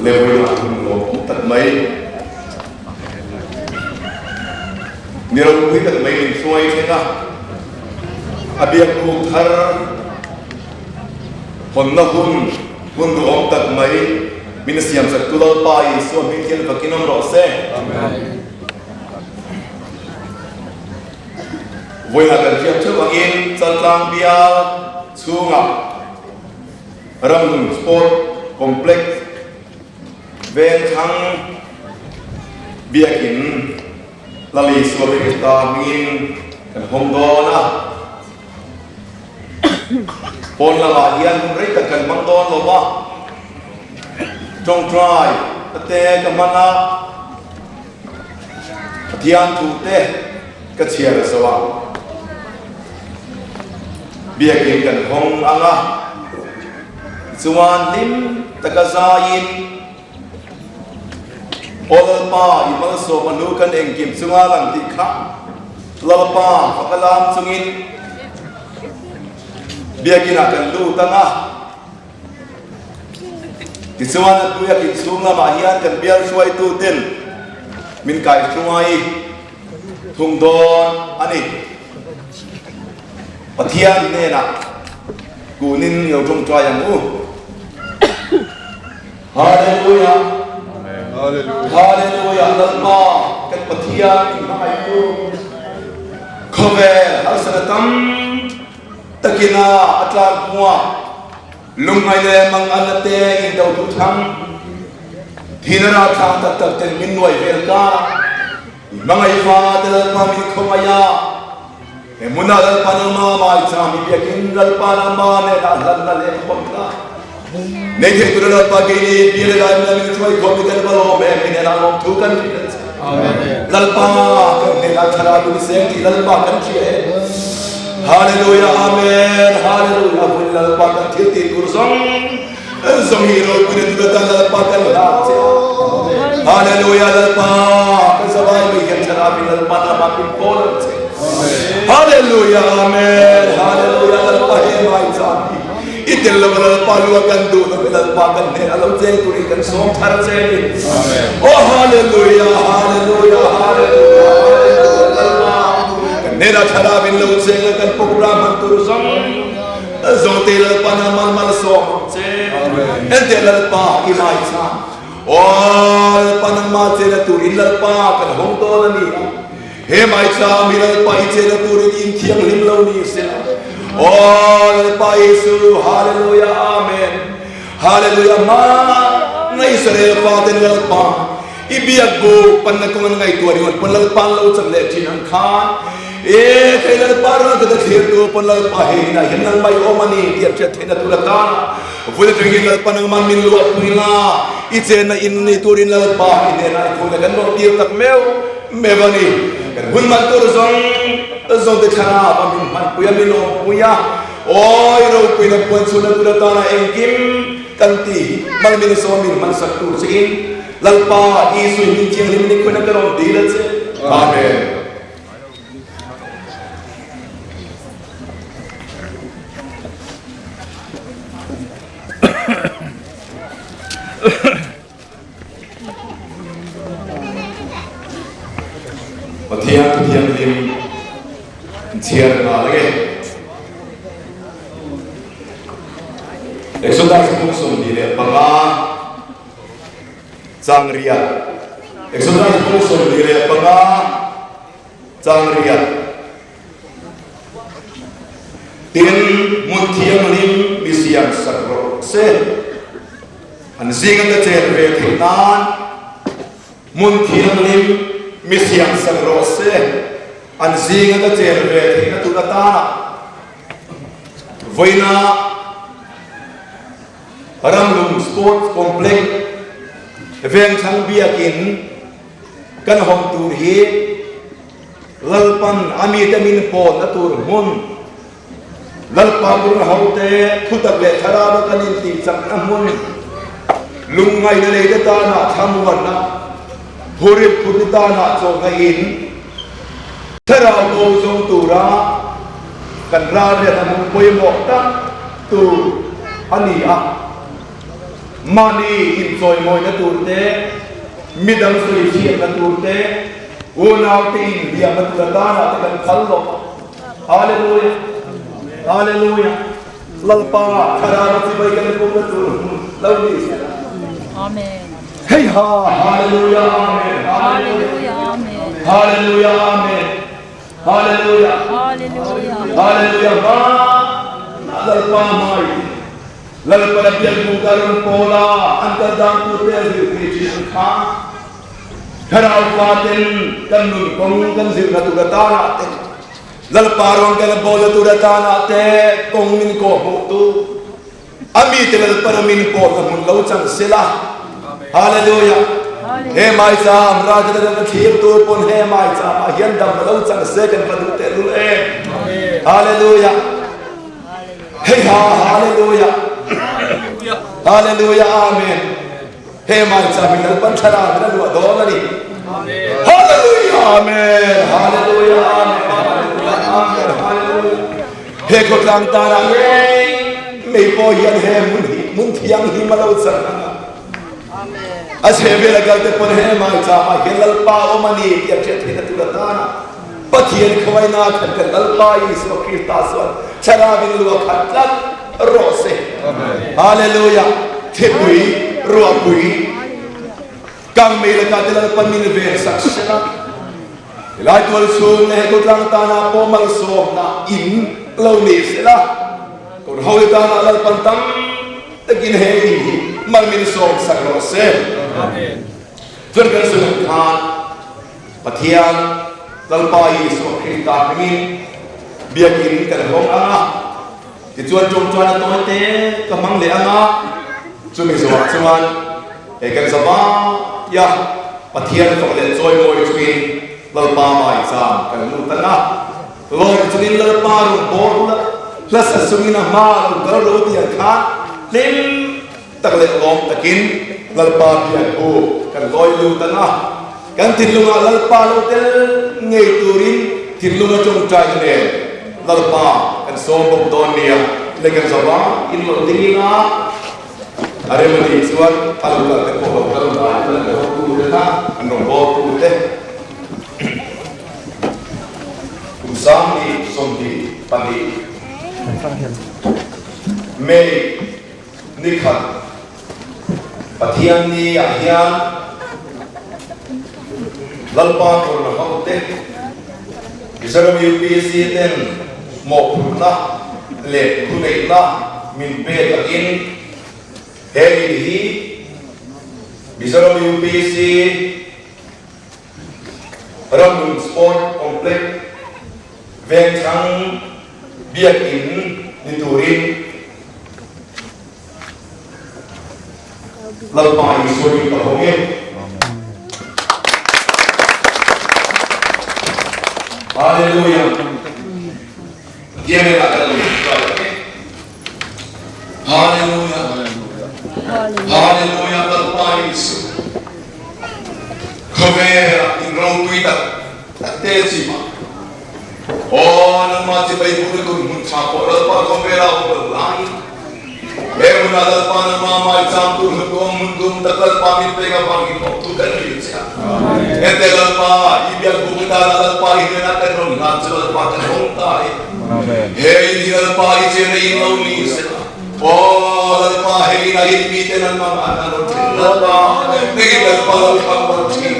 Lewina hun lawm tak mai ni ropui tak mai min hruai thleng a, a biakbuk thar hawnna hun hun duhawm tak mai min siamsak tu Lalpa Isua hming hian fakin awm rawh se. Vawiinah kan hriat theuh angin Chaltlang bial chhungah Ramhlun Sport Complex Vengthlang Biakin Lali Isua Krista hmingin kan hawng dawn a. Pawn lamah hian hun rei tak kan hmang dawn lo va, tawngtai te ka hman a, Pathian thu te ka chhiar a zo a, biakin kan hawng ang a, tichuan hlim taka zaiin Aw Lalpa, i malsawm a hnu kan engkim chunga lang tih kha Lalpa faka lam chungin biakinah kan lut ang a. Tichuan a tuiak inchhung lamah hian kan bial hruaitu ten min kaihhruai thung dawn a ni. Pathian hnenah kunin i lo tawngtai ang u. Hallelujah! Hallelujah! Lalpa kan Pathian min hmangaihtu khawvel harsatna tam Takina a tlak hnuah lungngai leh manganna te indo duh thang thin a ral thlang tak tak ten min nuai vel karah i hmangaih fa te Lalpa min khawngaih a, he hmunah Lalpa nangma maicham i biakin Lalpa nangma nenah hlanna leh khawmna nei thei tura Lalpa keini bia leh lai min hruai khawm i kan va lawm em i nenah lawmthu kan hrilh a che. Lalpa kan hnenah thlarau min seng tih Lalpa kan hria e. Hallelujah Amen Hallelujah Vun Lalpa kan thil tih tur zawng zawng hi ropui na tur atan Lalpa kan hlan che a. Hallelujah Lalpa kan zavai mai hian thlarau in Lalpa nama min pawl ang che. Hallelujah Amen Hallelujah Lalpa he mai chan hi i tel lo Lalpa lua kan duh lo Lalpa kan hnen a lo cheng turin kan sawm thar che ni. Oh Hallelujah Hallelujah Hallelujah Hallelujah Lalpa kan hnena thlarau in lo cheng a kan program han tur zawng zawng te Lalpa na mal mal sawm ang che. Ente Lalpa i mai cha. Oh Lalpa nangma chena turin Lalpa kan hawng dawn a ni a. He maicham hi Lalpa i chena turin in thianghlim lo ni sela. Aw Lalpa Jesu, Hallelujah, Amen. Hallelujah, hma na Israel faten Lalpa i biak bu panna kawng an ngaihtuah ringawt pawn Lalpa an lo chak leh thin ang khan e thei Lalpa ral ka thlir tu pawn Lalpa hei hinah hian nangmah i awm a ni tih an hriat theihna tur atan vun atangin Lalpa nangmah min luahpui la i chenna in ni turin Lalpa i hnenah i khawina kan rawn tir tak meuh Meuh a ni. Kan hun man tur zawng zawng te thlarau a min hmanpui a, min awmpui a, awi ropuina puan chhunna tur atana engkim kan ti mal min sawm min hmansak tur che in Lalpa Isu hming thianghlim ni khawiah ka rawn dil a che. Amen. Pathian Thu Thianghlim chhiar nghal nge? Exodus bung 25 chang riat Exodus bung 25 chang riat Tin, hmun thianghlim mi siam sak rawh se. An zinga ka chen ve theih nan hmun thianghlim mi siam sak rawh se. An zinga ka chen ve theihna tur atana vawiina Ramlung Sports Complex Vengthlang Biakin kan hawng tur hi Lalpan a mite min pawnna tur hmun, Lalpa bur hote thutak leh thlarau kan intih chakna hmun, lungngaihna neite tana thlamuanna, phurit phurni tana chawlhna in, thlarau bo zawng tura kan ralriatna hmun pawimawh tak tur a ni a. Mahni inchawimawina tur te, midang sawichhiatna tur te, unaute inhliamna tur atana te kan phal lo a. Hallelujah! Hallelujah! Lalpa Thlarau chibai kan pumna tur hmun lo ni sela. Amen. Hei ha! Hallelujah! Amen! Hallelujah! Amen. Hallelujah! Amen! Hallelujah! Hallelujah! Hallelujah! Hma Lalpa hmai Lalpa biak buk a rawn pawl a, an kal dan tur te a zirtir thin ang kha. Thlarau faten kan nun kawng kan zirna tur atana te, Lalpa rawn kan bawlna tur atana te kawng min kawhhmuh tu, a mite Lalpa ramin pawlna hmun lo chang sela. Hallelujah! He maicham Raja ram thlir tur pawn he maicham ah hian damna lo chang se kan va duh tehlul em. Hallelujah! Hei ha Hallelujah Hallelujah Amen He mai cha min Lalpan thlarau min a luah dawn a ni Hallelujah Amen Hallelujah Amen Hallelujah Amen Hallelujah He khawtlang tana ngei mei pawh hian he hmun hi hmun thianghlim a lo chang anga a chhehvel a kal te pawn he mai cha ah hian Lalpa awm a ni tih a hriat theihna tur atana Pathian khawaina khat kan Lalpa Isua Krista chuan thlarauin lu a khat tlat rawh se. Hallelujah! Thipui, ruahpui, kangmei lakah te Lalpa min ven sak sela. Helai tual chhung leh he khawtlang tana pawh malsawmna in lo ni sela. Kawr ho te tana Lalpan tam takin he in hi mal min sawm sak rawh se. Chuan kan sawi ang khan Pathian Lalpa Isua Krista hmingin biakin kan hawng ang a, tichuan ṭawngṭaina tawi te ka hmang leh ang a, chumi zawhah chuan hei kan zavaia Pathian fak leh chawimawi chungin Lalpa maicham kan lut ang a, lawm chungin Lalpa rawn bawr hla sa chungin a hma lo kal ro tih ang khan hlim Tak leh lawm takin Lalpa biak hu kan lawi lut ang a, kan thinlungah Lalpa lo tel ngei turin thinlunga tawngtaina nen Lalpa kan sawm bawk dawn nia leh kan zava in lo ding ila a rem a nih chuan a lo kal te pawh lo kal mai an lo tu te kha an rawn bawl tu te kum 2022 May Ni khat Pathian ni ah hian Lalpa Kawrna hote Mizoram UPC ten mawhphurhna leh thuneihna min pek angin he in hi Mizoram UPC Ramhlun Sport Complex Vengthlang Biakinn ni turin Lalpa Isua in ka hawng e. Hallelujah. Pathian hnenah kan lo hruai ang e. Hallelujah. Hallelujah Lalpa Isu. Khawvela in ropui tak tak te chima. Aw, nangmah chibai bukna tur hmun tha pawh Lalpa khawvela awm lo laiin, he hmunah Lalpa nangmah maicham tur hmun awm hmun dum tak Lalpa min pek avangin awmtu kan ni che a. Hete Lalpa, i biak buk atana Lalpa i hnenah kan rawn hlan chu Lalpa kan hawng ta e. He in hi Lalpa i chena in lo ni sela. Aw Lalpa, hei inah hian miten an mang an rawn ṭhin Lalpa, nangin Lalpa lo thlang rawn ṭhin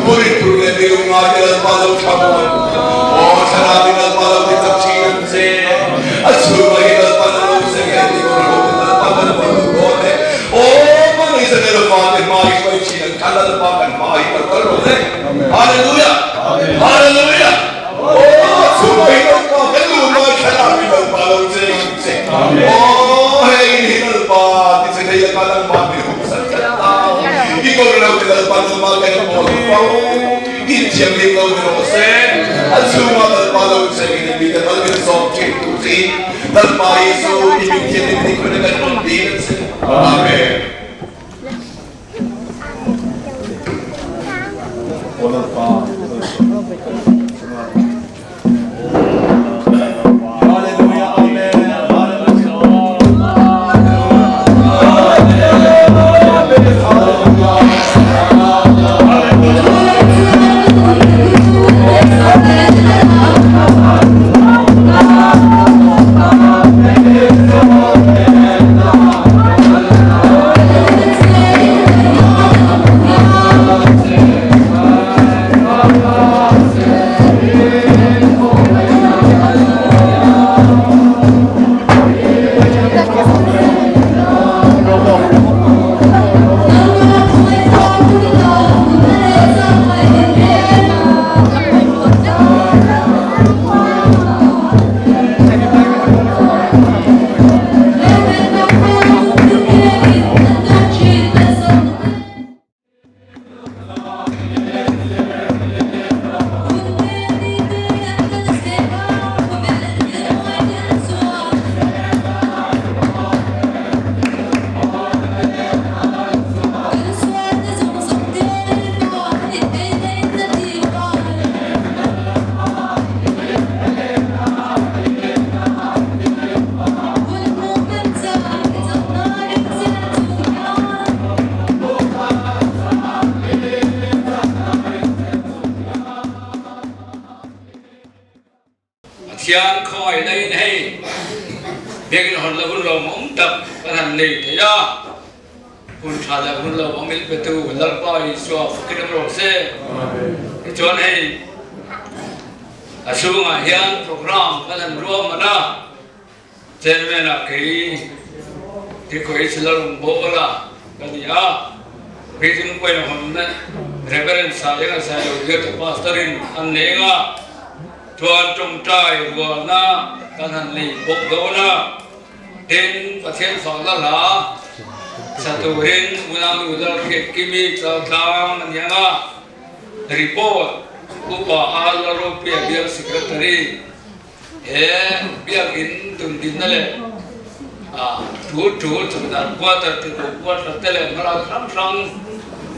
Murin tur leh mi lungngaite Lalpa lo thlang rawn Aw thlarauin Lalpa lo ti chak ṭhin ang che A chhungah hian Lalpa na lo che nge tih rawn ho te Lalpa kan rawn duh dawn e Aw Hmangaihzan fate hma hi hruai ṭhin ang kha Lalpa kan hma hi lo kal rawh le Hallelujah Hallelujah Aw chhungah hi Lalpa kan luh lai thlarauin Lalpa lo che ang che Aw hei in hi Lalpa ti che thei laka nangmah min hum sak tlat ta i kawr lo te Lalpa nangmah kan pawl fo in thianghlim lo ni rawh se a chhungah Lalpa lo che in mi te mal min sawm thin tu che in Lalpa Jesu i min thianghlim ni khawina kan rawn dil a che Amen. Aw Lalpa, Hallelujah, Amen. Hallelujah. Biakinn hawn la hun lawmawm tak kan han nei thei a, hun tha leh hun lawmawm in petu Lalpa Isua fakin awm rawh se. Tichuan hei a chhungah hian program kan han ruahman a, Chairman ah kei Tikoih Chilarum Bawla ka ni a, Preaching point a hawnna Reverend Saenga Sailo Biate Pastor in an nei anga, chuan tawngtai rualna kan han nei bawk dawn a, tin Pathian fakna hla sa turin Unau Lalhriat Kimi Chaltlang a ni anga, report Upa A Lalropuia Bial Secretary. He biakinn tundinna leh tul tul chungdan quarter ti tur quarter te leh hmalak hrang hrang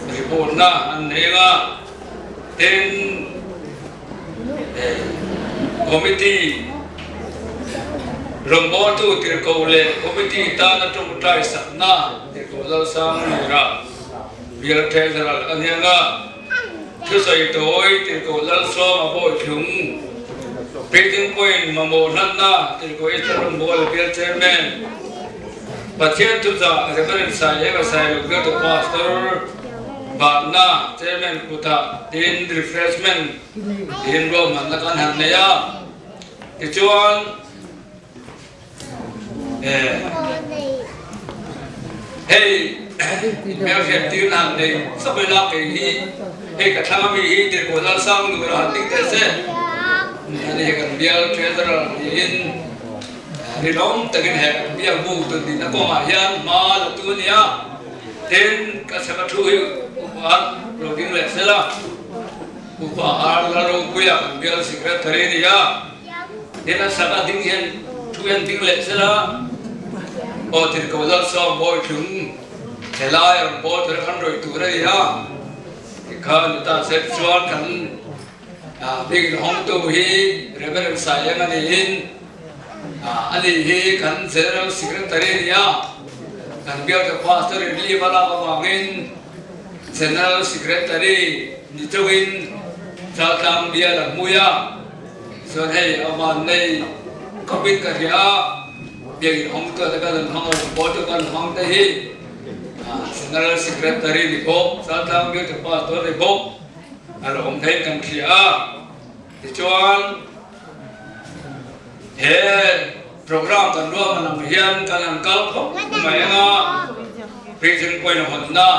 report na an nei anga tin committee rawngbawltu tirhkoh leh committee tana tawngtai sakna tirhkoh Lalsang Lura bial treasurer a ni anga. Thusawi tawi tirhkoh Lalsawma Bawitlung, Preaching Point mamawh hlanna tirhkoh Easter Rawngbawla Bial Chairman, Pathian Thuchah Reverend Saienga Sailo Bialtu Pastor Batna Chairman kutah tin refreshment tiin ruahmanna kan han nei a, tichuan Hei hmelhriat tir na han nei sap mai la kei hi hei ka thlang ami hi tirhkoh Lalsang Nur a han ding teh se ani hi kan bial treasurer niin rinawm takin he kan bial bu tun dihna kawngah hian hma la tu a nia tin ka chhaka thu hi upa lo ding leh sela upa ar la ropuia kan bial secretary a ni a. Tin a sak a ding hian thu hian ding leh sela aw tirhkoh Lalsawm bawi thlung helai a rawn bawl tur a khan rawih tur a ni a, tikhan ni ta se chuan kan bik hawngtu hi Reverend Saieng a niin ani hi kan General Secretary a ni a, kan bialtu Pastor in leave a lak avangin General Secretary ni chungin Chaltlang bial a hmui a. Chuan hei a van nei khawpin ka hria a, biakinn hawng te kan han hmang a, rawngbâwl te kan hmang te hi General Secretary ni bawk, Chaltlang Bialtu Pastor ni bawk a lo awm theiin kan hria a. Tichuan he program kan ruahman ang hian kan han kal khawp mai ang a, Preaching point a hawnna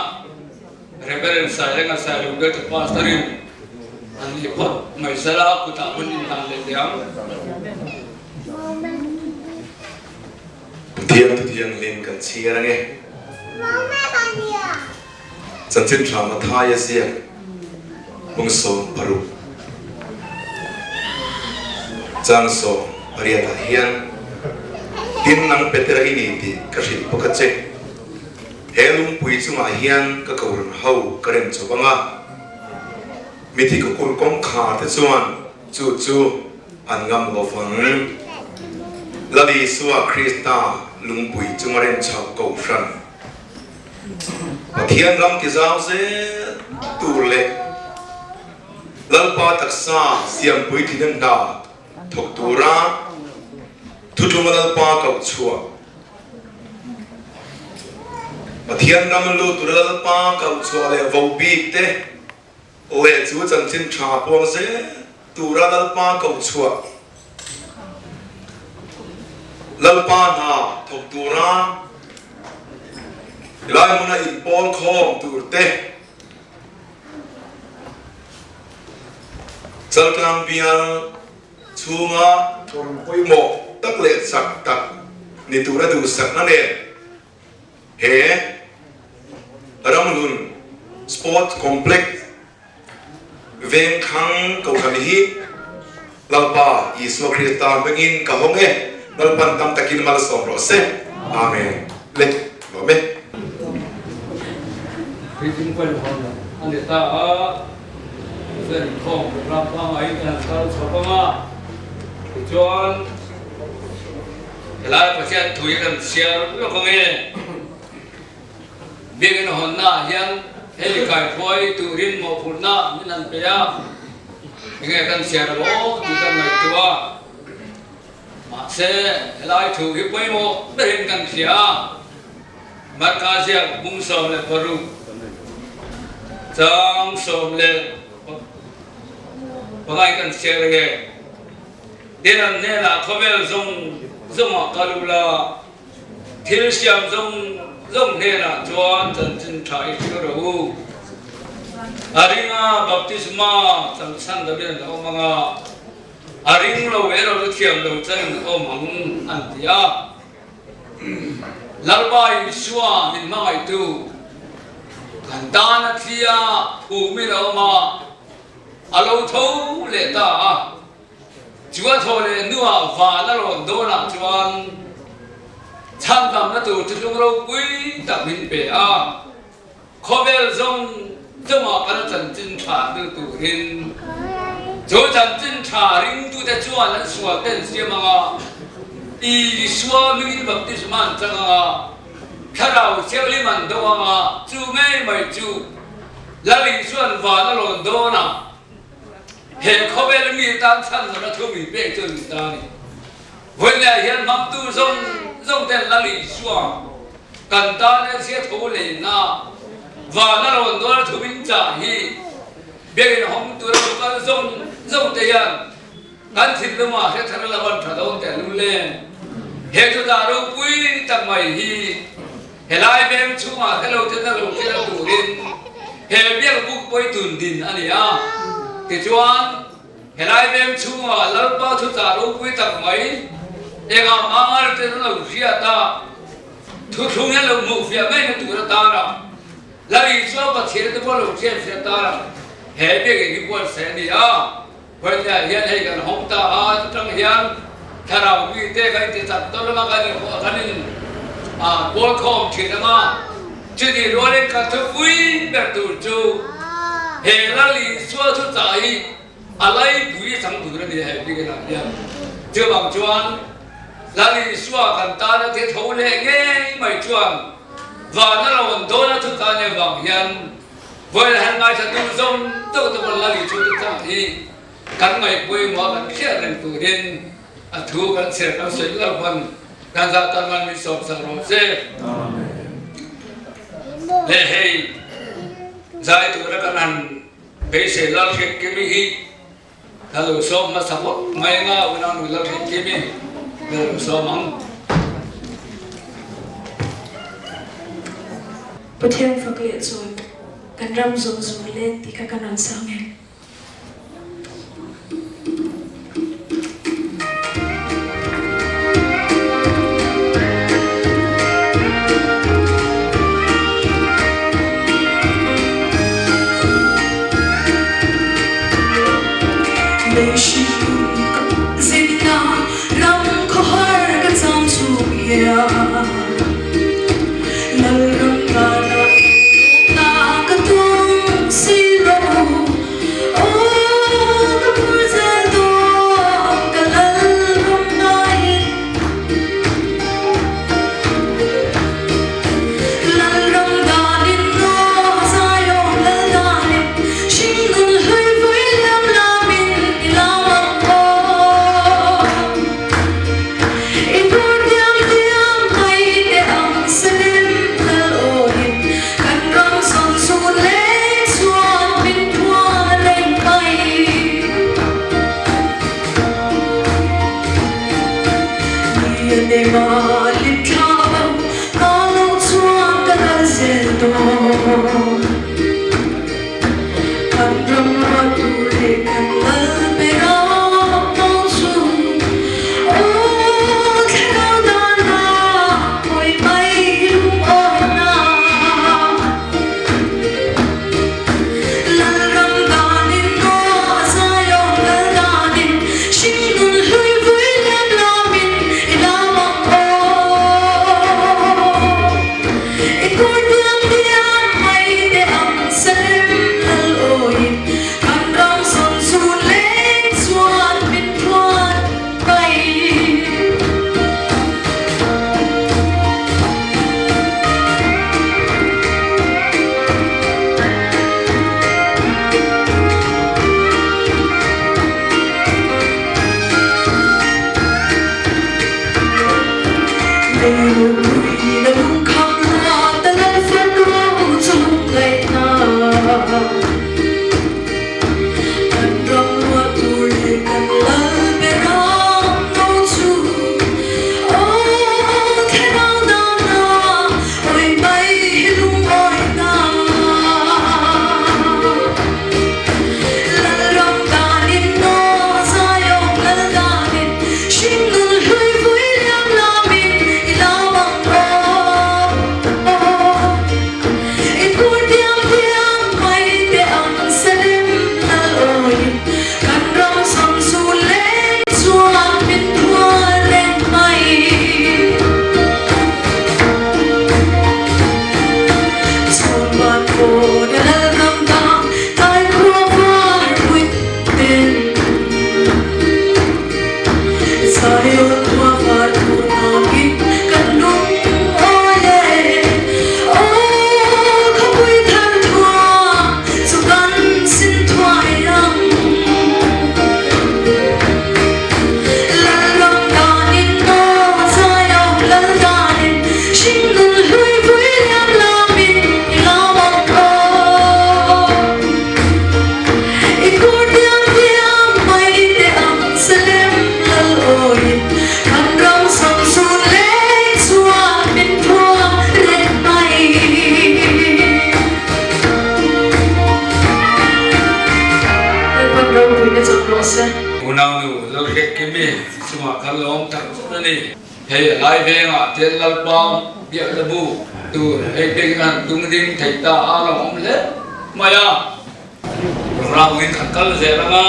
Reverend Sairenga Sailo Bialtu Pastor in an ni phawt mai sela kutah hun in hlan leh teh ang. Pathian Thuthianghlim kan chhiar ange. Chanchin Tha Mathaia ziak bawngsawm paruk chang 18 ah hian tin nang Petera i ni tih ka hrilh bawk a che. He lungpui chungah hian ka kohhran ho ka rem chawp ang a, mithi ka kulh kawngkhar te chuan chu chu an ngam lo vang. Lal Isua Krista lungpui chunga rem chhoh kohhran Pathian ram ti zau zel tur leh Lalpa taksa siampui thin hna thawk tura thutlunga Lalpa koh chhuah Pathian ram lu tura Lalpa koh chhuah leh vo bik te leh chu chanchin tha puang zel tura Lalpa koh chhuah Lalpa hna thawk tura helai hmuna inpawl khawm tur te Chaltlang bial chhunga thawm pawimawh tak leh chak tak ni tura duhsakna nen he Ramhlun Sport Complex Vengthlang Kohhran hi Lalpa Isua Krista hmingin ka hawng e, Lalpan tam takin malsawm rawh se. Amen. Le, lawm e. Preaching point hawn a ni ta a. Zen inkhawm program pangngai in kan han kal chho vang a, tichuan helai Pathian thu hi kan chhiar lawk ang e. Biakinn hawnna ah hian hei kaihruai turin mawhphurhna min han pe a, enge kan chhiar ang aw tih kan ngaihtuah a. Mahse, helai thu hi pawimawh berin kan hria a, Marka ziak bung 16 chang 15 in kan chhiar ange. Tin, an hnenah khawvel zawng zawngah kal ula, thil siam zawng zawng hnenah chuan chanchin tha i hrilh rawh u. A ringa baptisma changchhan lovin an awm ang a, a ring lo erawh chu thiam lo chan an awm ang, an ti a. Lalpa Isua min hmangaihtu, kan tan a thi a, phumin a awm a, a lo tho leh ta a. Chu a thaw leh hnuah van a rawn dawnah chuan chhandamna tur thuthlung ropui tak min pe a. Khawvel zawng zawngah kan chanchin tha deuh turin chu chanchin tha ringtute chuan an sual te an siam ang a, Isua hmingin baptisma an chang ang a, Thlarau Thianghlim an do ang a, chu ngei mai chu Lal Isua'n van a lawn dawn a, he khawvel mi tan chhandamna thu min pek chu a ni ta a ni. Vawiinah hian hmangtu zawng zawng ten Lal Isua kan tan hian sia tho lehna van a rawn dawn a thu min chah hi biakin hawng tura lo kal zawng zawng te hian kan thinlungah hre thar lo an tha dawn teh lul le. He chutah ropui tak mai hi helai veng chhungah hre lo ten a lo hriat turin he biak buk pawi tun din a ni a. Tichuan. Helai veng chhungah Lalpa thuchah ropui tak mai engah hmangar ten an lo hriat a, thuthlung hian lo hmuh fiah ngei na tur atana Lal Isua Pathian te pawh lo hriat fiah tana he biakinn hi buatsaih a ni a. Vawiinah hian hei kan hawng ta a, chutang hian thlarau mite kan inti chak tawn anga kan in kan in pawl khawm thin anga chutih rualin kan thupui ber tur chu he Lal Isua thuchah hi A laipui chang tur a ni hei biakinah hian. Chuvang chuan Lal Isua kan tana thi tho leh ngei mai chuan vana rawn dawn a thu tan avang hian vawiin han ngaithla tu zawng zawng te pawn Lal Isua te chang hi kan ngaihpawimawh a kan hriat reng turin a thu kan chhiar kan sawi lo pawn kan zah tan man min sawm sak rawh se. Le hei zai tura kan han Beisei Lalhriatkimi hi ka lo sawm hmasa ngawt mai anga unau nu Lalhriatkimi ka lo sawm ang. Pathian fak leh chuan kan ram zawng zawng leng tih kha kan rawn sang em? Unaunu Lalhriatkimi chungah kan lawm tak zet a ni. Hei a lai vengah tian Lalpa biakna bu tur hei pek in a han tung ding thei ta a lo awm hle mai a. Program in kan kal zel anga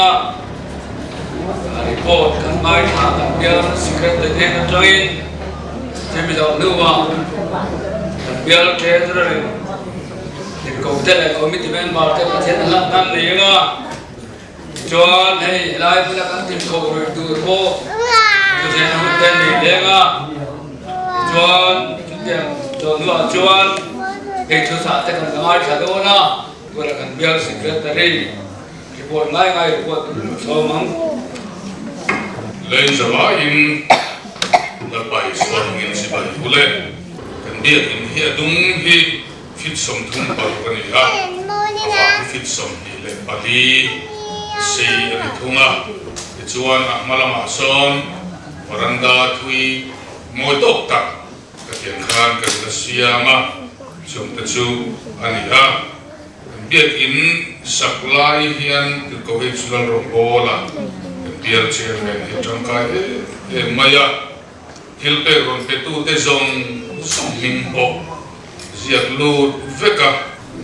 report kan ngaithla kan bial secretary hnen atangin chumi zawh hnuah kan bial treasurer in inko te leh committee member te Pathian a hlat nan ni anga tichuan hei helai hmuna kan tinkhawh rui tur pawh Pathian hun te nei leng a tichuan chutiang zawh hnuah chuan hei thuchah te kan la ngaithla dawn a. Tunah kan bial Secretary report ngai ngai report tur a sawm ang. Lei zavaiin Lalpa Isua hmingin chibai u le. Kan biakinn hi a dung hi fit 36 a ni a, a vah hi fit 24 sei a ni thung a. Tichuan a hma lamah sawn varanda thui mawi tawk tak Ka tiang khan kan la siam a, chungte chu a ni a. Kan biakinn sak lai hian Tirkovich Lalrawngbawla kan bial chairman hi a tangkai em em mai a. Thil pek rawn petute zawng zawng hming pawh ziak lut vek a,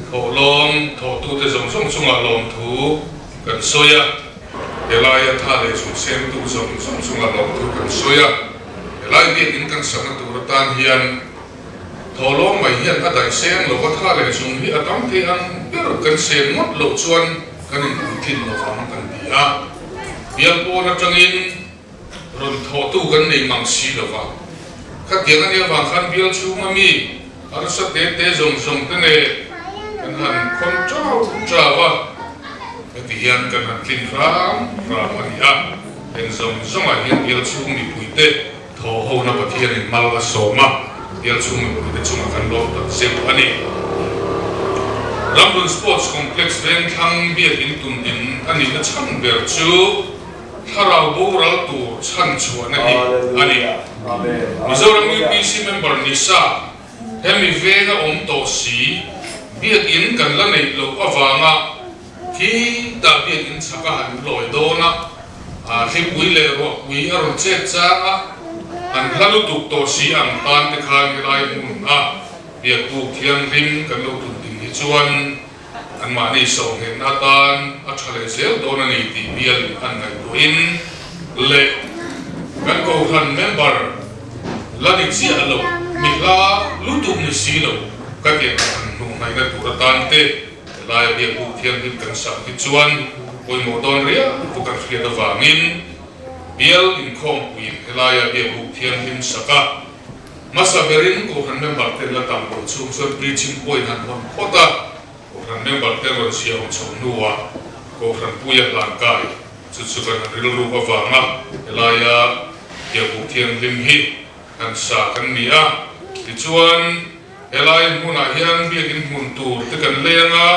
thawhlawm thawhtute zawng zawng chungah lawmthu kan sawi a. Helaia tha leh chhuksemtu zawng zawng chungah lawmthu kan sawi a. Helai biakinn kan sakna tur atan hian thawhlawm mai hian a daih seng lo va, tha leh zung hi a tam thei ang ber kan seng ngawt loh chuan kan inpuitlin lo vang kan ti a. Bial pawn atangin rawn thawhtu kan nei mang si lo va, khatiang a nih avang khan bial chhunga mi harsa te te zawng zawng te nen kan han khawn chau chau a, heti hian kan han tlin hram hram a ni a. Heng zawng zawngah hian bial chhung mipuite thawhhona Pathianin mal a sawm a, bial chhung mipuite chungah kan lawm tak zeuh a ni. Ramhlun Sports Complex vengthlang biakin tum din a nihna chhan ber chu thlarau boral tur chhan chhuahna hi a ni. Mizoram UPC member Nisa hemi venga awm tawh si biakin kan la neih loh avanga Khi tah biakinn chhak a han lawi dawn a, thlipui leh ruahpui a rawn chet chang a, an hla lutuk tawh si ang tan te khan helai hmun a biakbuk thianghlim kan lo tun ding hi chuan anmahni sawhnghenna atan a tha leh zel dawn a ni tih bialin an ngaihtuahin leh kan kohhran member la ni chiah lo mi hla lutuk ni si lo ka tiang han hnuh hnaihna tur atan te Helaia biakbuk thianghlim kan sak hi chuan pawimawh dawn riau chu kan hriat avangin bial inkhawmpuiin helaia biakbuk thianghlim sak a, hmasa berin Kohhran member ten la tam loh chhung chuan preaching point han hawn phawt a, Kohhran member te rawn chhiahawm chho hnuah Kohhran puia hlan kai chu chu kan han rilruk avanga helaia biakbuk thianghlim hi. Han sa kan ni a, tichuan helai hmunah hian biakin hmun tur te kan leng a,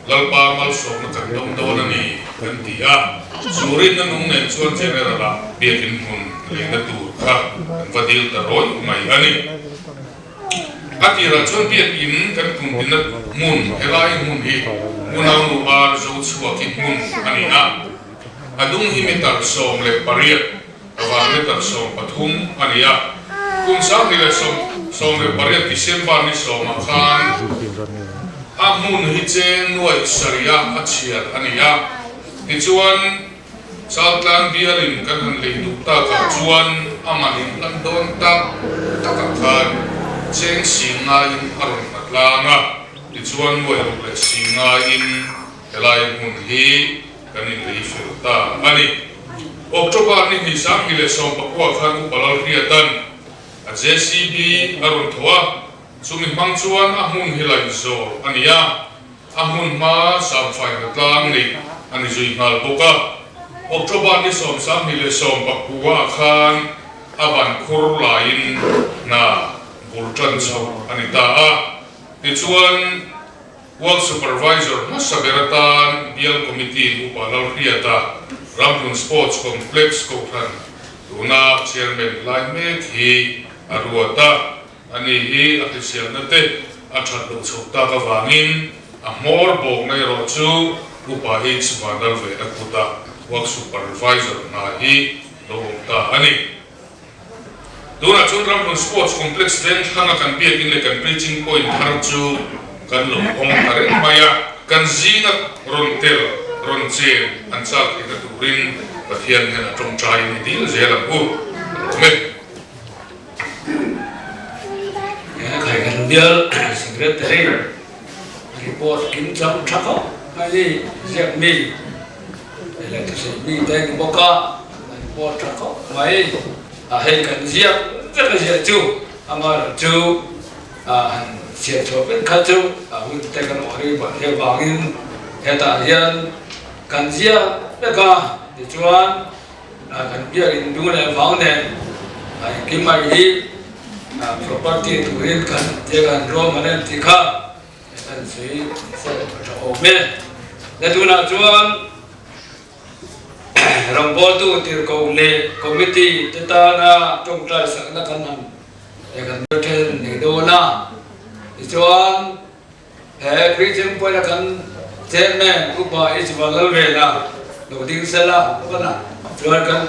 Lalpa malsawmna kan dawng dawn a ni kan ti a, chu rinna nung nen chuan General ah biakin hmun leina tur kha kan va dil ta rawih mai a ni. A tirah chuan biakin kan kumtina hmun helai hmun hi Unaunu Ar Zochhuaki hmun a ni a, a dung hi meter 18 A van meter 13 a ni a, kum 2018 December ni sawmah khan a hmun hi cheng nuaih sarih a chhiar a ni a. Tichuan, Chaltlang bialin kan han lei duh takah chuan a man in hlan dawn tak takah khan cheng sing ngaiin a rawn nghat tlang a, tichuan nuaih ruk leh sing ngaiin helai hmun hi kan inlei fel ta a ni. October ni hnih 2019 khan Upa Lalhriatan a JCB a rawn tho a, chumi hmang chuan a hmun hi laih zawr a ni a, a hmun hma samfaina tlang neih a ni zui nghal bawk a. October ni 10 2019 khan a ban khur laiin hna bul tan chhoh a ni ta a, tichuan, Work Supervisor hmasa ber atan Bial Committee Upa Lalhriata Ramhlun Sports Complex Kohhran tuna Chairman lai mek hi a ruat a, ani hi a hriselna te a that loh chhoh tak avangin a hmawr bawkna erawh chu Upa H Vanlalvena kuta Work Supervisor hna hi lo awm ta a ni. Tunah chuan Ramhlun Sports Complex veng thlanga kan biakin leh kan preaching point thar chu kan lo hawng ta reng mai a, kan zinga rawn tel, rawn chen an chak theihna turin Pathian hian a tawngtaiin i dil zel ang u, ka lawm e. He khai kan bial Secretary report kim chang tha khawp mai ni, ziak mi Electricity mi te ni bawk a, report tha khawp mai. A hei kan ziak vek a ziah chu amaherawh chu han siam chhuah vek kha chu a hun te kan awh rih vang hi avangin hetah hian kan ziak vek a, tichuan kan biak in dung leh vang nen engkim mai hi property turin kan ziak an ruahman em tih kha kan sawi tha awm e. Le tunah chuan Rawngbawltu tirhkoh leh committee te tana tawngtai sakna kan han kan then nei dawn a. Tichuan he Christian Point-a kan chairman Upa H Vanlalvena lo ding sela bawk a. Chuan kan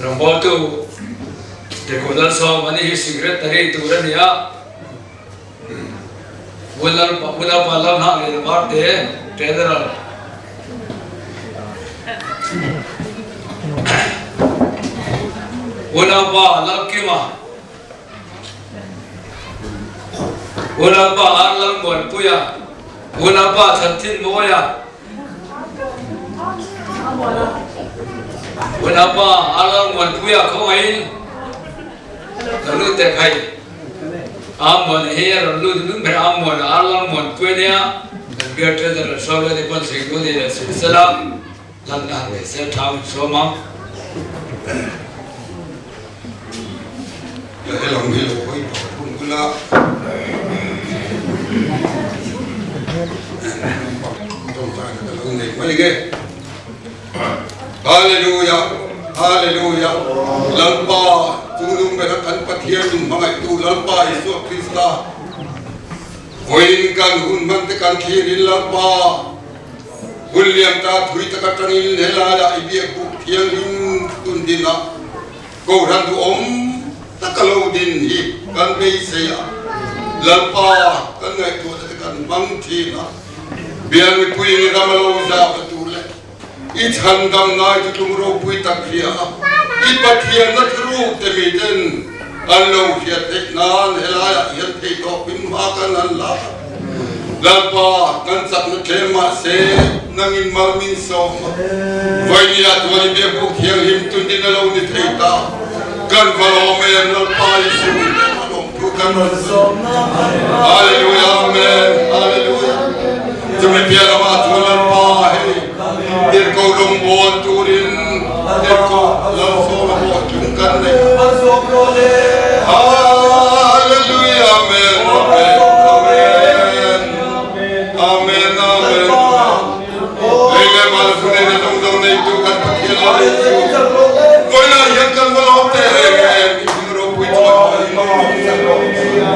rawngbawltu tirhkoh Lalsawm ani hi secretary tur a ni a. Unaupa Lalhna leh Varte General Unaupa Lalkima Unaupa Ar Lalmuanpuia Unaupa Chhanthinmawia Unaupa Ar Lalmuanpuia khawngaihin lo lut teh khai. Amuan hi a rawn lut lut ber Amuan a Arlang muan pui ania kan bial treasurer sawi a ni pawn sawi dawn ni leh sawi sela lan na han nei se tha hun sawm ang. Helam hi lo hawi tawh thung ula. Tawngtaina ka lo nei mai nge. Hallelujah Hallelujah Lalpa chungnung bera kan Pathian min hmangaihtu Lalpa Isua Krista vawiin kan hun hman te kan thlir in Lalpa hun liam ta thui tak atangin helaiah i biak buk thianghlim tun dinah Kohhran duhawm taka lo din hi kan beisei a, Lalpa kan ngaihtuahna te kan hmang thin a, bial mipuiin ram a lo zau a tur leh i chhandam ngai chu tlung ropui tak hria a, i Pathianna thuruk te miten an lo hriat theih nan helaiah hian theihtawpin hma kan han la a, Lalpa kan chakna tlem mahse nangin mal min sawm a, Vainia chuan i biakbuk thianghlim tundin a lo ni thei ta, kan va lawm em Lalpa Isu in leh a lawmthu kan rawn sawi. Hallelujah Amen Hallelujah Chumi piah lamah chuan Lalpa hei tirhkoh rawngbawl turin tirhkoh Lalsawma pawh tlung kan nei a.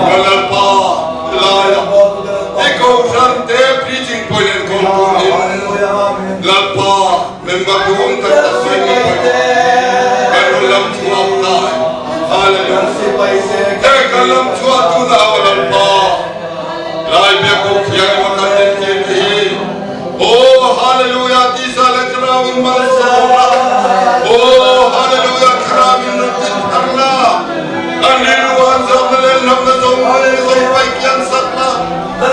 Ka Lalpa helai ah i Kohhran te preaching point en kawl tur in Lalpa member duhawm tak tak sawi mai pawimawh kan rawn lam chhuak ta e. Hallelujah. He kan lam chhuah tuna aw Lalpa lai biakbuk thianghlim a kan din tir te hi Aw Hallelujah tisa le thlarau in malsawm la Aw Hallelujah thlarau in rak din thar la An rilru an zawkna le hlawkna zawng zawng paih kian sak la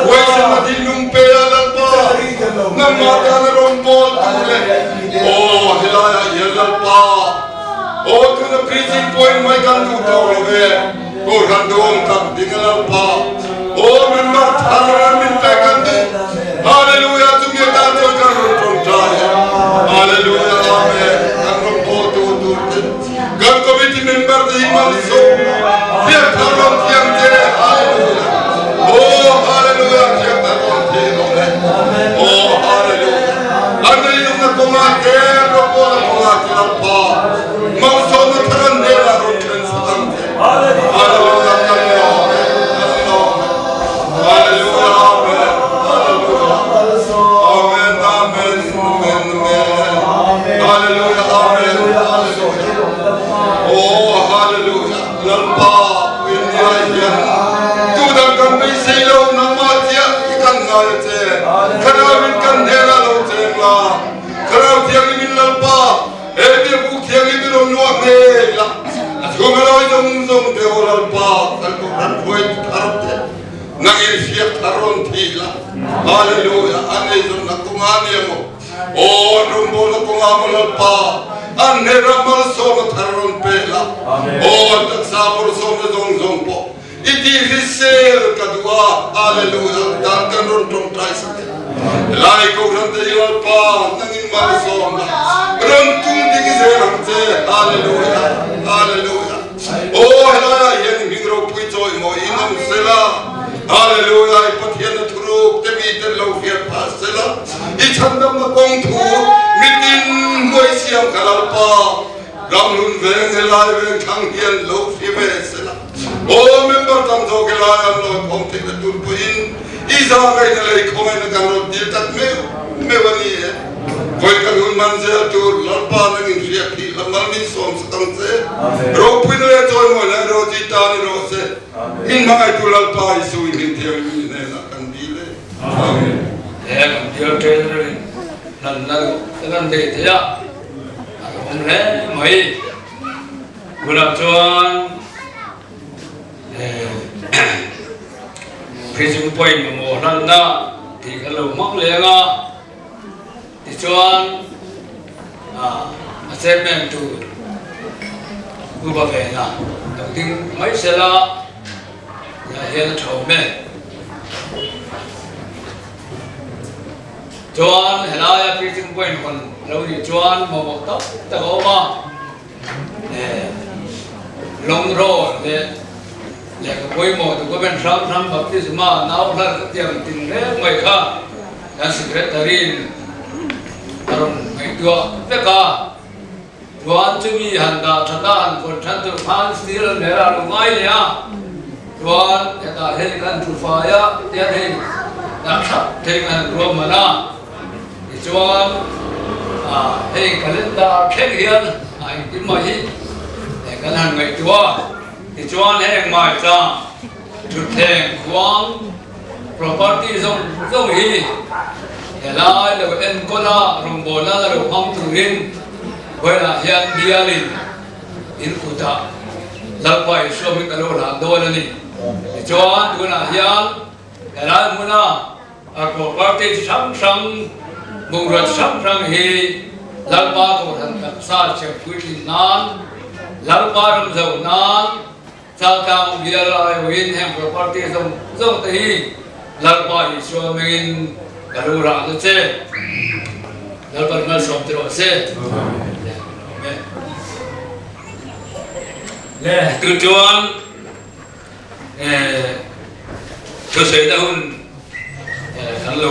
Huaisen na thinlung pe a Lalpa nangmah tan a rawngbâwl tu le Aw helai ah hian Lalpa Aw tuna preaching point mai kan duh tawh lo ve Kohhran duhawm tak ding a Lalpa Aw member thar min pek kan duh Hallelujah chumi atan chuan kan rawn tawngtai e Hallelujah Amen kan rawngbâwl tu tur te kan committee member te hi malsawm thiam thar rawn thiam che Hallelujah Aw Hallelujah thiam thar rawn thi rawh le Aw Hallelujah an rilrukna kawngah te rawngbâwlna kawngah te Lalpa malsawmna thar an hnenah rawn thlen sak ang che Hallelujah kan lawm e kan lawm e Hallelujah Amen Hallelujah Amen Amen Amen Amen Hallelujah Amen Hallelujah Oh Hallelujah Lalpa India hian tudang kan beisei lo nangmah chiah hi kan ngai a che Thlarauin kan hnenah lo cheng la Thlarau Thianghlimin Lalpa He biakbuk thianghlim i rawn nuah ngei la, a chhung a lawi zawng zawng te aw Lalpa kan Kohhran hruai thar te nang in hriat thar rawn thi la. Hallelujah! An ei zawnna kawnga ni emaw, aw an rawngbawlna kawnga maw Lalpa an hnena malsawmna thar rawn pe la, aw an taksa bawrhsawmna zawng zawng pawh I ti hrisel ka duh a, Hallelujah, dan kan rawn tawngtai sak e. Helai Kohhran te hi Lalpa nangin malsawm la, rawn tum ding zel ang che, Hallelujah, Hallelujah. Aw helai ah hian i hming ropui chawi mawi in awm sela, Hallelujah, i Pathianna thuruk te mi ten lo hriat phah sela, i chhandamna kawng thu mitin hnuai siam kha Lalpa, Ramhlun veng helai veng thlang hian lo hri ve sela. Aw member tam zawk helai an lawi khawm theih na tur pawhin i zahngaihna lei khawngaihna kan rawn dil tak meuh meuh a ni e. Vawi kan hun man zel tur Lalpa nangin hriat hi la mal min sawm sak ang che. Ropuina leh chawimawina erawh chi ta ni rawh se. Min hmangaihtu Lalpa Isu i hming thianghlim i hnenah kan dil e. Amen. He kan bial treasurer in hlanna duh te kan nei thei a, a awm hle mai. Tunah chuan Prison Point mamawh hlanna tih kan lo hmang leng a, tichuan a chairman tur Upa Vena lo ding mai sela lah hian a tha awm e. Chuan helaia Prison Point hawn lo nih chuan mamawh tak tak a awm a. Lawng rawn leh lehkha pawimawh document hrang hrang baptisma nau hlar ka tiang tin reng mai kha kan secretary in a rawn ngaihtuah vek a. Chuan chumi han dah that a han vawn than tur khan steel an her a lo ngai leh a. Chuan hetah hei kan thu fai a tian hei dah thlap thei kan han ruahman a. Tichuan hei calendar thleng hian a engkim mai hi kan han ngaihtuah a, tichuan heng maichang, thutthleng, khuang, property zawng zawng hi helai lo enkawl a, rawngbawlna la lo hmang turin vawiinah hian bialin in kutah Lalpa Isua hming ka lo hlan dawn a ni. Tichuan tunah hian helai hmuna A property chi hrang hrang, bungrua chi hrang hrang hi Lalpa Kohhran taksa chhep puitlin nan, Lalpa ram zoh nan, Chaltlang bial aiawhin heng property zawng zawng te hi Lalpa Isua hmingin ka lu rah na che. Lalpa malsawm ti rawh se. Amen. Le tu chuan Thusawi na hun kan lo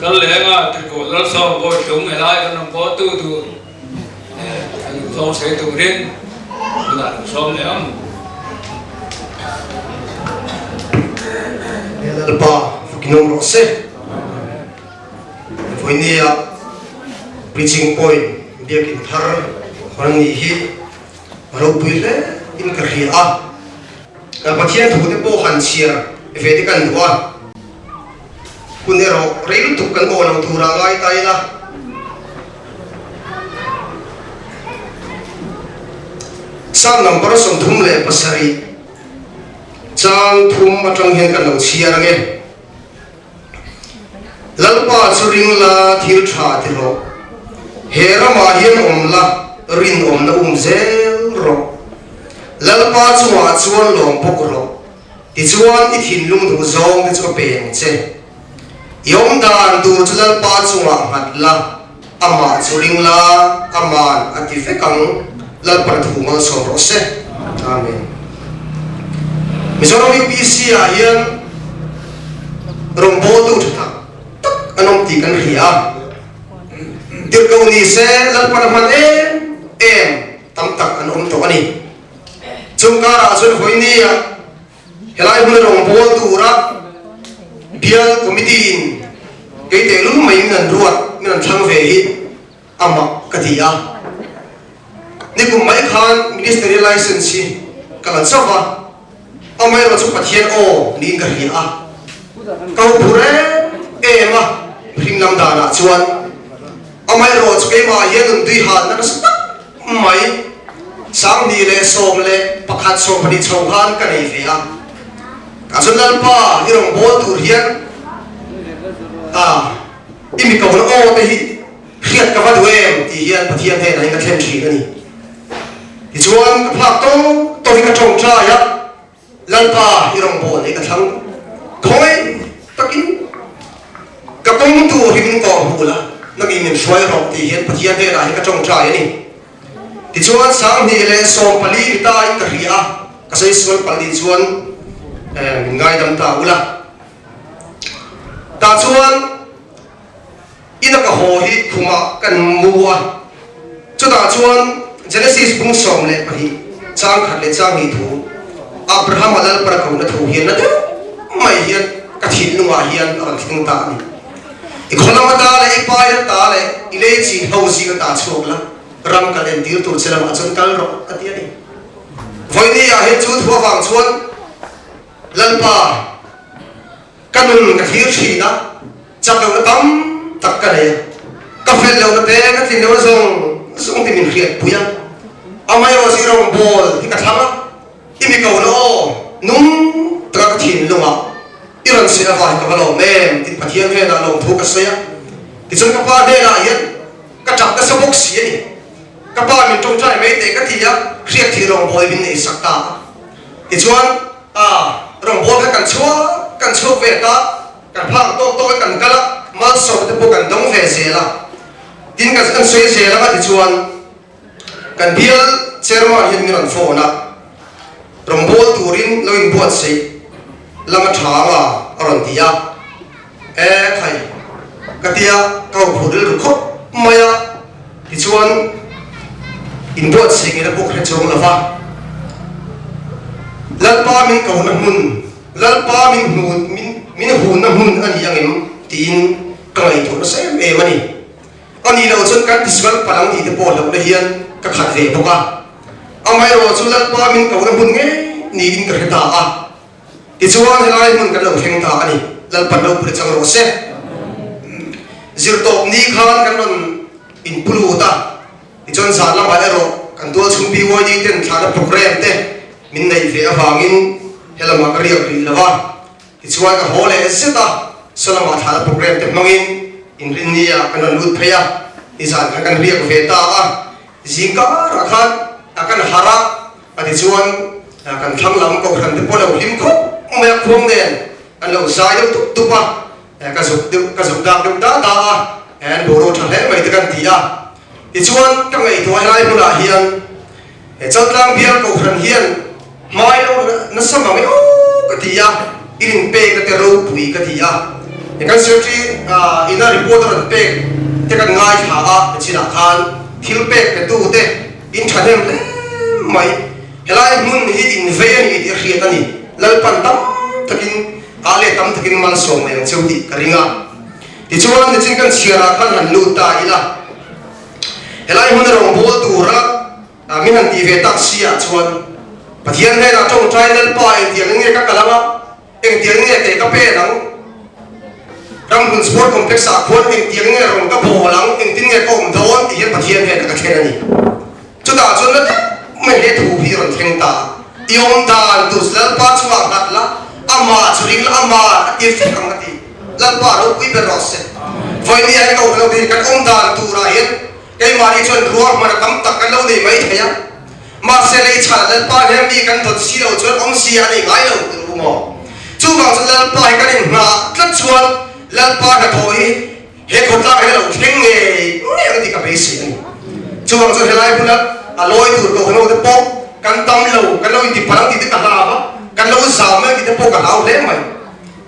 kal leng a, Trikawl Lalsawm Bawitlung helai kan rawn pawh tu tur kan lo zawng sawi turin hunah lo sawm leh ang. Lalpa fakin awm rawh se. Vawinia preaching point biakin thar hawn a nih hi a ropui hle in ka hria a. Pathian thu te pawh han chhiar ve te kan duh a. Hun erawh rei lutuk kan aw lo turah ngai ta ila. Psalm number 37 chang thum atang hian kan lo chhiar ange. Lalpa chu ring la thil tha ti rawh. He ramah hian awm la rinawmna um zel rawh. Lalpa chungah chuan lawm bawk rawh. Tichuan i thinlung duh zawng te chu ka pe ang che. I awm dan tur chu Lalpa chungah nghat la, amah chu ring la, aman a ti vek ang. Lalpan thu malsawm rawh se. Amen. Mizoram UPC ah hian rawngbawltu tha tak tak an awm tih kan hria a. Tirhkoh ni se Lalpan a hman em em tam tak an awm tawh a ni. Chung karah chuan vawinia helai hmuna rawngbâwl tura bial committee in kei tehlul mai min an ruat, min an thlang ve hi a mak ka ti a. Nikum mai khan ministerial license hi ka la chauh a, amaherawh chu Pathian aw niin ka hria a. Ka ho phur em em a, mihring lam danah chuan amaherawh chu keimah hian nun tui halna nasa tak mai 2011 20 chho khan ka nei ve a, tah chuan Lalpa i rawngbâwl tur hian ah i mi kohna aw te hi hriat ka va duh em tih hian Pathian hnenah hian ka thlen thin a ni. Tichuan ka phak tawk tawkin ka tawngtai a. Lalpa i rawngbâwl hi ka thlang khawi takin ka kawng tur hi min kawh hmuh la, nangin min hruai rawh tih hian Pathian hnenah hi ka ṭawngṭai a ni. Tichuan 2014 ni tain ka hria a, ka sawi sual palh nih chuan min ngaidam ta ula. Tah chuan Ina ka haw hi khumah kan mu a, chutah chuan Genesis bung 12 chang khat leh chang hnih thu, Abrahama Lalpara kohna thu hian na deuh mai hian ka thinlungah hian a rawn thleng ta a ni. I khaw lama ta leh i pai la ta leh i lei chin ho zinga ta chhuak la, ram kal entir tur che lamah chuan kal rawh a ti a ni. Vawiini ah hian chu thu avang chuan Lalpa, Ka nun ka thlir thin a, chak lohna tam tak ka nei a, ka fel lohna te, ka tlin lohna zawng zawng te min hriatpui a, amaherawh chu i rawngbâwl hi ka thlang a, i mi kohna aw nung taka ka thinlungah i rawn sawi avang hi ka va lawm em tiin Pathian hnenah lawmthu ka sawi a, tichuan ka pa hnenah hian ka ṭap nasa bawk si a ni. Ka pa min ṭawngṭai mai teh ka ti a, hriat thih rawngbâwl min neihsak ta a, tichuan. A, rawngbâwl kha kan chhuak kan chhuak ve ta, kan phak tawk tawk in kan kal a, malsawm te pawh kan dawng ve zel a, tin kan kan sawi zel ang a tichuan kan bial chairman hian min rawn phone a, rawngbâwl turin lo inbuatsaih lama tha anga a rawn ti a, e khai ka tia ka ho phur rilru khawp mai a, Tichuan, inbuatsaih ngei na pawh ka hre chuang lo va, Lalpa min kohna hmun, Lalpa min hmu, min, min hunna hmun a ni ang em? tiin ka ngaihtuah nasa em em a ni. A nih loh chuan kan tisual palh ang tih te pawh hlauhna hian ka khat ve bawk a. Amaherawh chu Lalpa min kohna hmun ngei niin ka hre ta a. Tichuan helai hmun kan lo thleng ta a ni. Lalpan ropui chang rawh se. Zirtawp ni khan kan rawn inpu lut a, tichuan zan lamah erawh kan tualchhung BYD ten thlahna programme te min neih ve avangin helamah ka riak rih lo a. Tichuan ka haw leh zet a, saw lamah thlahna programme te hmangin inrinni ah kan rawn lut phei a, nizan khan kan riak ve ta a. Zingkarah khan a kan harh a. A ti chuan kan thlang lam kohhran te pawh lo hlim khawp mai a, khuang nen an lo zai deuh tup tup a, ka zuk deuh ka zuk dak deuh da da a, an boruak tha hle mai te kan ti a. Tichuan ka ngaihtuah helai hmunah hian he Chaltlang bial kohhran hian hmai lo nasa mang e aw ka ti a, i rin pek na te ropui ka ti a, he kan secretary ina report a rawn pek te kan ngaithla a, chinah khan thil pek pe tu te In thahnem hle mai. Helai hmun hi in vei a ni tih a hriat a ni. Lalpan tam takin a let let tam takin malsawm mai ang cheu tih ka ring a. Tichuan nichin kan chhiarah khan han lut ta ila, helai hmun a rawngbâwl tura min han tih ve tak si ah chuan Pathian hnenah tawngtai Lalpa engtiang in nge ka kal ang a, engtiang in nge kei ka pen ang, Ramhmun Sport Complex ah khuan engtiang in nge rawn ka bawl ang, engtin nge ka awm dawn tih hian Pathian hnenah ka thlen a ni. Chutah chuan la deuh mai he thu hi rawn thleng ta. I awm dan tur chu Lalpa chungah nghat la, amah chu ring la, amah a ti vek ang a ti. Lalpa ropui ber rawh se. Vawinia hi ka awm lo tih kan awm dan turah hian keimahni chuan ruahman tam tak kan lo nei mai thei a. Mahse lei chhan Lalpa hian mi kan dawt si lo chuan awmzia a nei ngai lo tur u maw? Chuvang chuan Lalpa hi kan inhnah tlat chuan Lalpa hnathawh hi he khawtlang hi a lo thleng ngei ngei ang tih ka beisei a ni. Chuvang chuan helai hmuna a lawi tur kohhranho te pawh kan tam lo, kan lo intipalh ang tih te ka hlau a, kan lo zam ang tih te pawh ka hlau hle mai.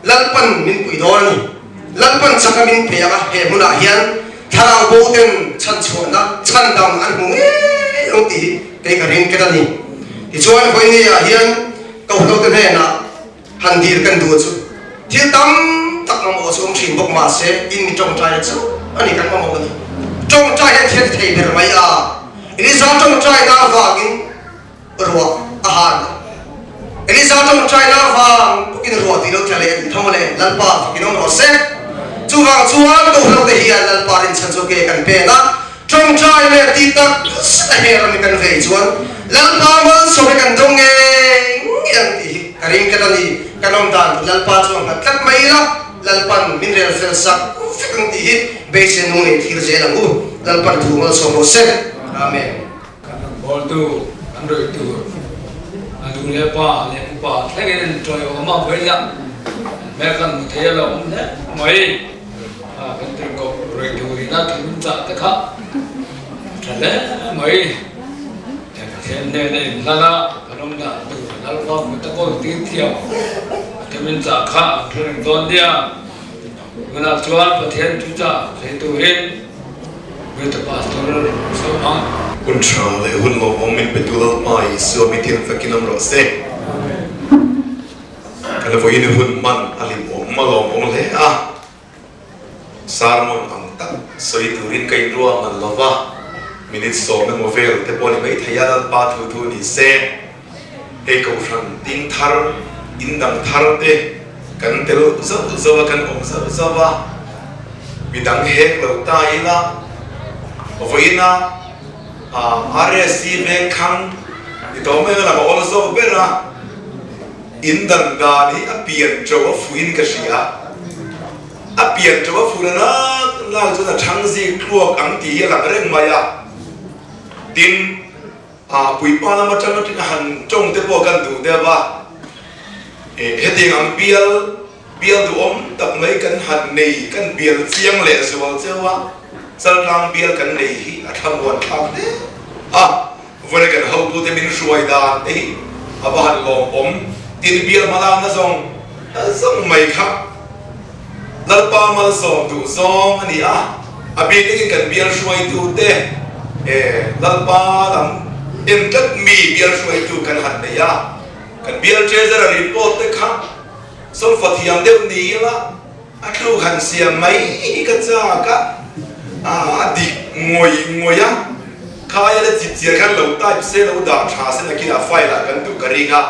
Lalpan min pui dawn a ni. Lalpan chaka min pe ang a, he hmunah hian thlarau bo ten chhanchhuahna, chhandam an hmu ngei ang tih hi kei ka ring ket a ni. Tichuan vawinia hian Kohhranhote hnenah han dil kan duh chu thil tam tak mamawh chu awm thin bawk mahse in mi tawngtaina chu a ni kan mamawh a ni. Tawngtai hian thil a ti thei ber mai a, Elisa tawngtaina avangin ruah a han a. Elisa tawngtaina avang bawkin ruah tui lo tla leh a tih tha mawle, Lalpa fakin awm rawh se. Chuvang chuan Kohhranhote hian Lalpa rinchhan chu ke kan pen a, tawngtai leh tih tak zet a her ami kan vei chuan Lalpa malsawm hi kan dawng ngei ngei ang tih hi ka ring tlat a ni. Kan awm dan tur Lalpa chu a nghat tlat mai ila, Lalpan min rel fel sak vek ang tih hi beisei nung leh thlir zel ang u. Lalpan thu malsawm rawh se. Amen. Kan rawn bawltu, kan rawih tur a nu leh pa leh upa thlengin an tawiawm a, vawilah an hmel kan hmu thei a lo awm hle mai. Kan tirhkoh rawih turin a thinlung chah te kha a tha hle mai. Pathian hnena inhlan a, kan awm dan tur Lalpa hmu ta kawl tir thiam a thinlung chah kha an hre reng dawn nia. Tunah chuan Pathian thu chah thei turin Greater Pastor sawm ang. Hun tha leh hun lawmawm min petu Lalpa Isua mi thiam fakin awm rawh se. Kan vawiin hun hman a hlimawm a lawmawm hle a, sermon ang tak sawi turin ka inruahman lo va, minute sawm emaw vel te pawh ni maithei a, Lalpa thu thu ni se. Hei kohhran ding thar, in dang thar te kan tel zauh zauh a, kan awm zauh zauh a, midang hek lo ta ila vawiina RSC veng thlang ni tawh mai anga lang a awl zawk ber a, in dan dan hi a pian to a fuhin ka hria, a pian to a fuh na nak nak chuan a thang zik tluak ang tih hi a lang reng mai a, tin. A puipa lam atang aṭin a han ṭawng te pawh kan duh deuh a, hetiang ang bial bial duhawm tak mai kan han nei kan bial chiang leh zual cheu a, chaltlang bial kan nei hi a thlamuan thlak hle a, vawiin kan hotute min hruai dan te hi a va han lawmawm, tin bial hmalakna zawng zawng mai kha Lalpa malsawm duh zawng a ni a, a bik takin kan bial hruaitute Lalpa lam en tlat mi bial hruaitu kan han nei a, kan bial treasurer report te kha solfa thiam deuh ni ila a tluk han siam mai hi ka chak a, a dik ngawih ngawih a, khaia la chip chiar khan lo type se lo dah tha se nakinah file ah kan duh ka ring a.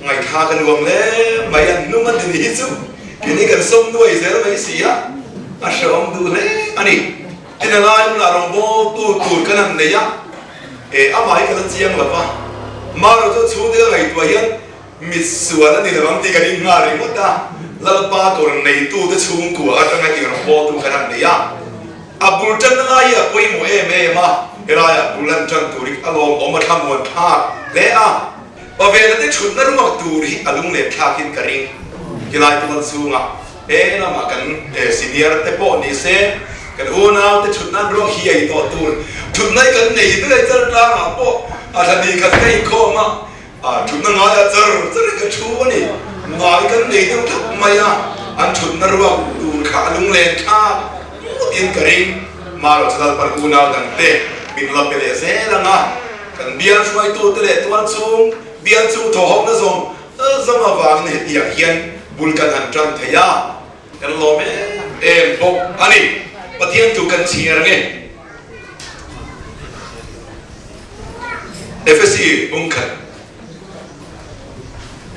Ngaithla ka nuam hle mai a, hnung a din hi chu kini kan sawm nuai zel mai si a, a hrehawm duh hle a ni. Tin a lai hmunah rawngbawltu tur kan han nei a, e amah hi ka la chiang lo va, Maro chu chhungte ka ngaihtuah hian mit sual a ni lo ang tih kan innghal ringawt a, Lalpa tur neitute chhungkua atanga tih rawngbawltu kan han nei a, a bul tanna lai hi a pawimawh em em a, helaiah bul an tan tur hi a lawmawm a thlamuan thlak hle a. Pavela te thutna ruak tur hi a lung let thlakin ka ring. Tilai tual chhungah he lamah kan senior te pawh ni se, kan unau te thutna an ruak hiai tawh tur thutna hi kan nei vek a, char tlangah pawh a thla ni khat ka inkhawm a, thutna ngaia char char in ka thu a ni. Ngai kan nei deuh thlap mai a, an thutna ruak tur kha a lung len thlak ngawtin ka ring. Marawh chu Lalpan unau dangte min la pe leh zel ang a. Kan bial hruaitute leh tual chung bial chung thawhhawkna zawng zawng avangin hetiang hian Bul kan han tan thei a, kan lawm em em bawk a ni. Pathian tu kan chhiar nge? Efesi bungkhat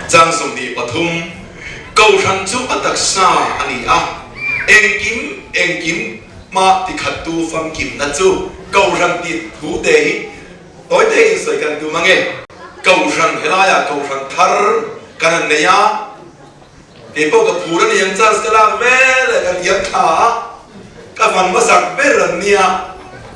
chang 23, Kohhran chu a taksa a ni a, engkim engkim hma tikhattu famkimna chu Kohhran tih thu te hi Tawi te in sawi kan tum ange. Kohhran helaiah kohhran thar kan han nei a, kei pawh ka phur a ni ang chance ka lak vel e ka tiam thla a, ka van hmasak ber an nia,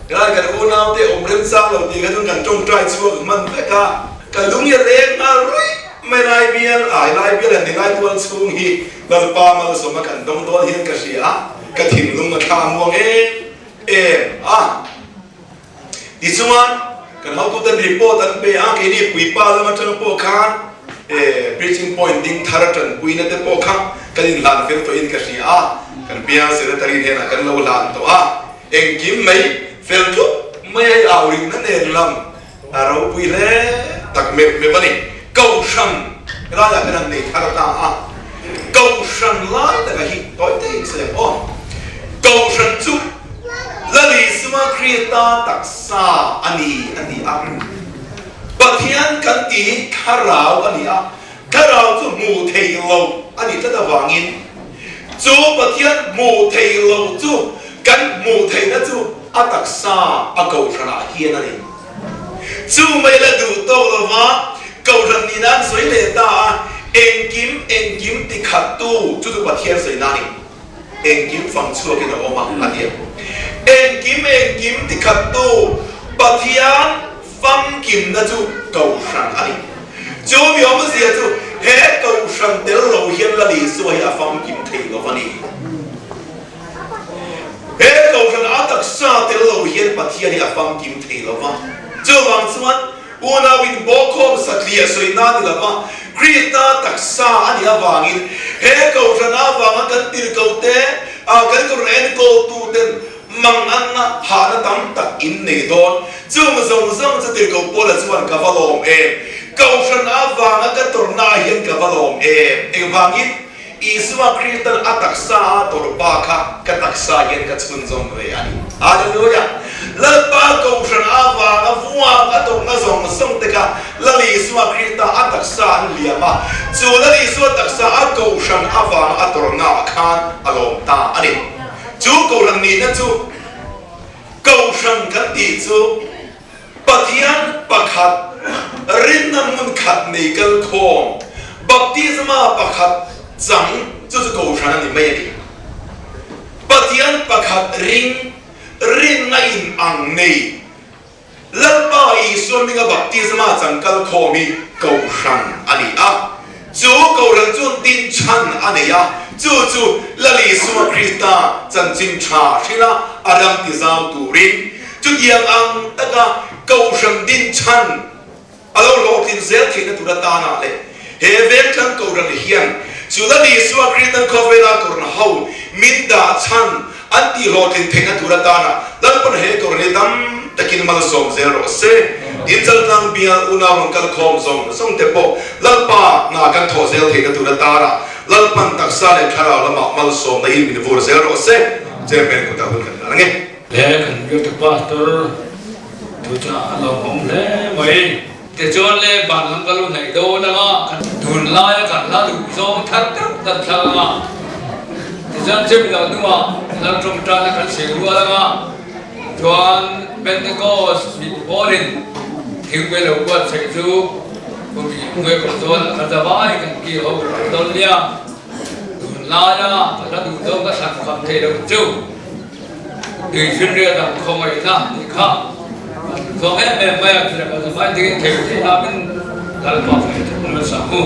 helai kan unau te awm remchang lo tih kha chuan kan tawngtai chhuak hman vek a, ka lung hi a leng nghal ruih mai lai bial ai lai bial han ni lai tual chhung hi Lalpa malsawmna kan dawng dawn hian ka hria a, ka thinlung a thla muang em em a. Tichuan, kan hotuten report an pe a, keini puipa lam atang pawh khan preaching point ding thar tanpuina te pawh kha kan inhlan fel tawhin ka hria a, kan bial secretary hnenah kan lo hlan tawh a, engkim mai fel tlup mai a i au rinna nen lam a ropui hle tak meuh meuh a ni. Kohhran helaiah kan han nei thar ta a, Kohhran lai taka hi tawi te in sawi ang aw. Kohhran chu Lal Isua Krista taksa a ni a ti a. Pathian kan ti hi thlarau a ni a, thlarau chu hmuh theih loh a ni tlat avangin chu Pathian hmuh theih loh chu kan hmuh theihna chu a taksa a Kohhranah hian a ni. Chu mai la duh tawk lova Kohhran nihna an sawi leh ta a, engkim engkim ti khattu chu chu Pathian sawina a ni. Engkim fang chhuakin a awm a, a ti a. Engkim engkim ti khattu Pathian famkimna chu Kohhran a ni. Chu mi awmzia chu he Kohhran tel lo hian Lal Isua hi a famkim thei lo a ni. He Kohhran a taksa tel lo hian Pathian hi a famkim thei lo va. Chuvang chuan unau in bawkkhawm satliah sawi na ni lo va, Krista taksa a nih avangin he Kohhran avanga kan tirhkoh te, kan Kohhran enkawl tu ten manganna hahna tam tak in nei dawn. Chung zawng zawng chu tirhkoh Paula chuan ka va lawm em? Kohhran avanga ka tawrhna ah hian ka va lawm em? Engvangin? Isua Kristan a taksa a tawrhpa kha ka taksa hian ka chhunzawm ve a ni. Hallelujah! Lalpa Kohhran avanga vuak a tawrhna zawng zawng te kha Lal Isua Krista a taksa an liam a, chu Lal Isua taksa a Kohhran avanga a tawrhna ah khan a lawm ta a ni. Chu Kohhran nihna chu Kohhran kan tih chu Pathian pakhat, rinna hmun khat nei kal khawm, baptisma pakhat chang chu chu kohhran a ni mai a ni. Pathian pakhat ring, rinna in ang nei, Lalpa Isua hminga baptisma chang kal khawm hi kohhran a ni a. Chu kohhran chuan din chhan a nei a, chu chu Lal Isua Krista chanchin tha hrila a ram ti zau turin Chutiang ang taka Kohhran din chhan a lo hlawhtlin zel theihna tur atana leh he vengthlang Kohhran hian chu Lal Isua Kristian khawvela Kohhran ho min dah chhan an tih hlawhtlin theihna tur atana Lalpan he Kohhran hi tam takin malsawm zel rawh se. Tin Chaltlang bial unau rawn kal khawm zawng zawng te pawh Lalpa hna kan thawh zel theihna tur atana Lalpan taksa leh thlarau lamah malsawmna in min vur zel rawh se. Chairman kutah hun kan hlan ang e. He kan biaktu pastor thu chu a lawmawm hle mai. Tichuan le van lam ka lu hnaih dawn anga tunlaia kan hla duh zawng thar deuh kan thlang anga tichuan chemi loh hnuah lal tawngtaina kan sawi rual anga chuan Pentecost mit pawlin thingpui lo buatsaih chu kum hnuai kawr chuan a zavai kan kir ho dawn nia. Tunlaia ka hla duh zawng ka thlan kham thei lo chu. Tuifinriat ang khawngaihna tih kha kan zawng em em mai a, chutiang kan zavai dingin thei theih hnamin Lalpa hmel chu kan la sak u.